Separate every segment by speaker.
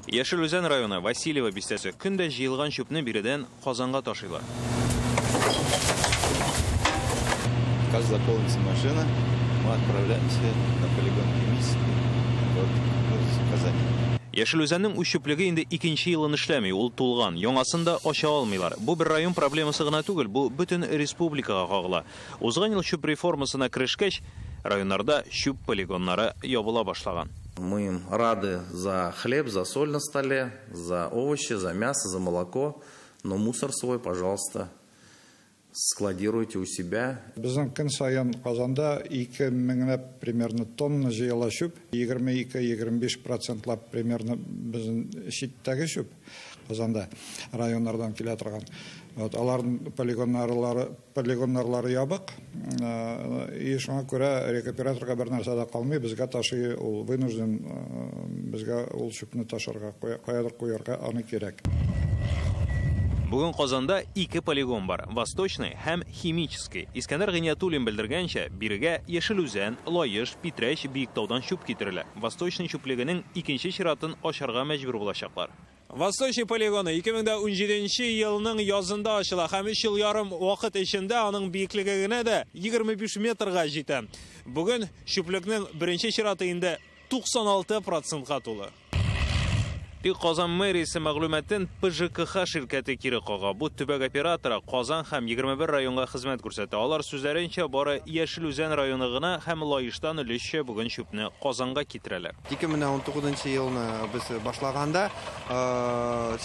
Speaker 1: Яшел Үзән районы Васильево бистәсе. Көн дә җыелган чүпне биредән Казанга ташыйлар.
Speaker 2: Как заполнится машина, мы отправляемся на полигон химический, вот, в Казани.
Speaker 1: Яшел Үзәннең үз чүплеге инде икенче елын эшләми, ул тулган. Яңасын да ача алмыйлар. Бу бер район проблемасы гына түгел, бу бөтен республикага кагыла. Узган ел чүп реформасына керешкәч, районнарда чүп полигоннары ябыла башлаган.
Speaker 3: Мы им рады за хлеб, за соль на столе, за овощи, за мясо, за молоко. Но мусор свой, пожалуйста, складируйте у себя.
Speaker 4: Безнең көн саен Казанда ике меңләп примерно тонна җыела чүп, 22-25 процентлап примерно безнең читтәге чүп Казанда районнардан килә торган. Вот, аларның полигоннарлары ябык. И шуңа күрә рекуператорга бер нәрсә дә калмый, безгә ташый, ул вынужден, безгә ул чүпне ташырга, каядыр куярга аны кирәк.
Speaker 1: Бүген Казанда ике полигон бар: Восточный һәм Химический. Искәндәр Гыйниятуллин белдергәнчә, бирегә Яшел Үзән, Лаеш, Питрәч, Биектаудан чүп китерелә. Восточный чүплегенең икенче чиратын ачарга мәҗбүр булачаклар. Восточный полигоны ике мең дә унҗиденче елның язында ачыла һәм өч ел ярым вакыт эчендә аның биеклеге генә дә 25 метрга җитә. Бүген чүплекнең беренче чираты инде 96 процентка тулы. Тик Казан мэриясе мәгълүматын ПЖКХ ширкәте кире кага. Бу төбәк операторы Казан һәм 21 районга хезмәт күрсәтә. Алар сүзләренчә, бары Яшел Үзән районы гына һәм Лаештан өлешчә бүген чүпне Казанга китерәләр.
Speaker 5: Ике мең дә унтугызынчы елны без башлаганда,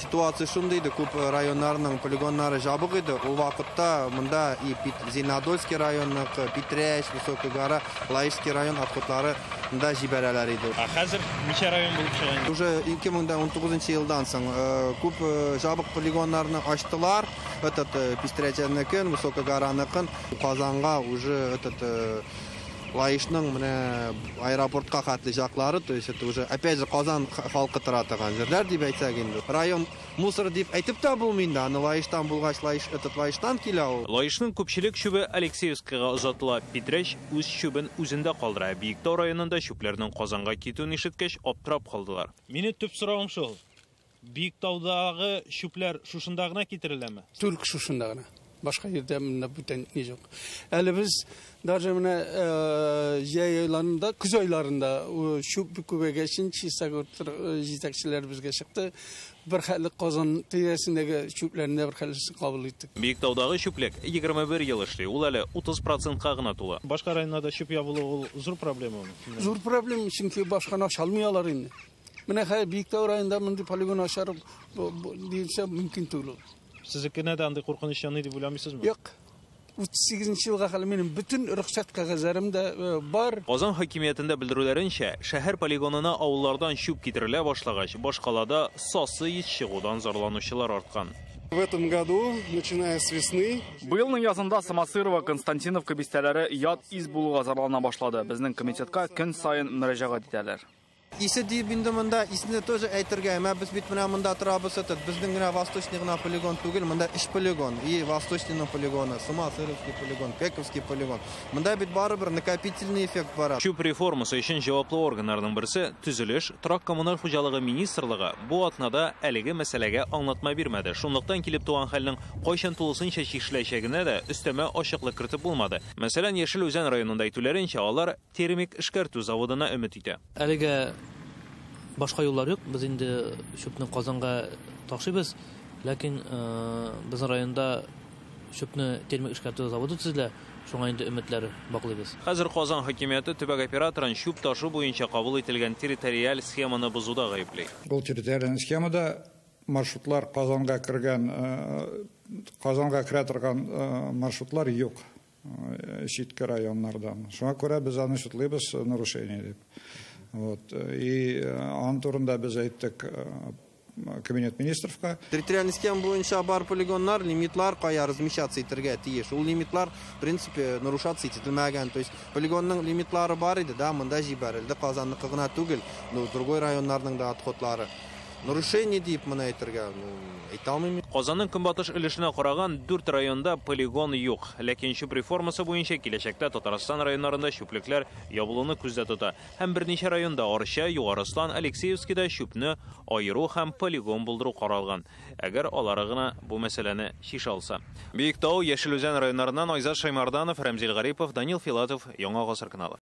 Speaker 5: ситуация шундый иде, күп районнарның полигоннары ябык иде. Ул вакытта монда и Зеленодольский районныкы, Питрәч, Высокая Гора, Лаешский район отходлары монда җибәрәләр иде.
Speaker 1: Ә хәзер ничә район булып чыга инде?
Speaker 5: Уже ике мең дә унтугызынчы елдан соң күп ябык полигоннарны ачтылар. Этот Пестрячаныкын, Высокая Гораныкын, Казанга уже этот Лаешның менә аэропортка хәтле жаклары, то есть это уже опять же Казан халкы тора торган җирләр дип әйтсәк инде. Район мусор дип әйтеп тә булмый инде, аны Лаештан булгач, Лаеш, этот Лаештан килә ул.
Speaker 1: Лаешның күпчелек чүбе Алексеевскийга озатыла. Питрәч үз чүбен үзендә калдыра. Биектау районында чүпләрнең Казанга китүен ишеткәч, аптырап калдылар. Мине төп соравым шул. Биектаудагы чүпләр шушында гына китереләме?
Speaker 6: Түлке шушында гына. Башка җирдә монда бүтән ни юк. Әле без даже менә җәй айларында, көз айларында чүп күбәйгәч, Чистагорд җитәкчеләр безгә чыкты. Бер хәлле Казан тирәсендәге чүпләрне бер хәллесен кабул иттек.
Speaker 1: Биектаудагы чүплек 21 ел эшли. Ул әле 30 процентка гына тулы. Башка районнарда чүп ябылу ул зур проблемамы?
Speaker 6: Зур проблема, чөнки башканы ача алмый алар инде. Менә хәзер Биектау районында мондый полигон ачар диелсә мөмкин түгел.
Speaker 1: Сезнекенә дә андый куркыныч яный дип уйламыйсызмы?
Speaker 6: Юк. Утыз сигезенче елга хәле минем бөтен рөхсәт кәгазьләрем дә бар.
Speaker 1: Казан хакимиятендә белдерүләренчә, шәһәр полигонына авыллардан чүп китерелә башлагач, башкалада сасы ис чыгудан зарланучылар арткан.
Speaker 7: В этом году, начиная с весны,
Speaker 8: Быелның язында Самосырова, Константиновка бистәләре ят ис булуга зарлана башлады. Безнең комитетка көн саен мөрәҗәгать итәләр.
Speaker 5: Исе дип инде монда, исне тоже әйтергә, әмма без бит менә монда торабыз, этот, безнең генә Восточный гына полигон түгел, монда өч полигон, и Восточный полигоны, Самосыровский полигон, Кековский полигон. Монда бит барыбер накопительный эффект бара.
Speaker 1: Чүп реформасы өчен җаваплы органнарның берсе Төзелеш, торак коммуналь хуҗалыгы министрлыгы бу атнада әлеге мәсьәләгә аңлатма бирмәде. Шунлыктан килеп туган хәлнең кайчан тулысынча чишеләчәгенә дә өстәмә ачыклык кертеп булмады. Мәсәлән, Яшел Үзән районында әйтүләренчә, алар термик эшкәртү заводына өмет итә.
Speaker 9: Әлегә башка юллар юк, без инде чүпне Казанга ташыйбыз, ләкин безнең районда чүпне термик эшкәртү заводы төзелә, шуңа инде өметләр баклыйбыз.
Speaker 1: Хәзер Казан хакимияте төбәк операторын чүп ташу буенча кабул ителгән территориаль схеманы бозуда гаепли.
Speaker 4: Бу территориаль схемада маршрутлар Казанга кергән Казанга керә торган маршрутлар юк читке районнардан. Шуңа күрә без аны шутлыйбыз нарушение дип. И аның турында без әйттек кабинет министровка.
Speaker 5: Территориальный схема буенча бар полигоннар, лимитлар кая размещаться итәргә тиеш. Ул лимитлар, в принципе, нарушаться ителмәгән. То есть полигонның лимитлары бар иде, да, монда җибәрелде. Казанныкы гына түгел, но другой районнарның да отходлары. Нарушение дип моны әйтергә, ну, әйтә алмыйм.
Speaker 1: Казанның көнбатыш өлешенә караган 4 районда полигон юк. Ләкин чүп реформасы буенча киләчәктә Татарстан районнарында чүплекләр ябылуны күздә тота. Һәм берничә районда Арча, Югары Ослан, Алексеевскийда чүпне аеру һәм полигон булдыру каралган. Әгәр алары гына бу мәсьәләне чишә алса. Биектау, Яшел Үзән районнарыннан Айзат Шаймарданов, Рәмзил Гарипов, Данил Филатов, Яңа Гасыр каналы.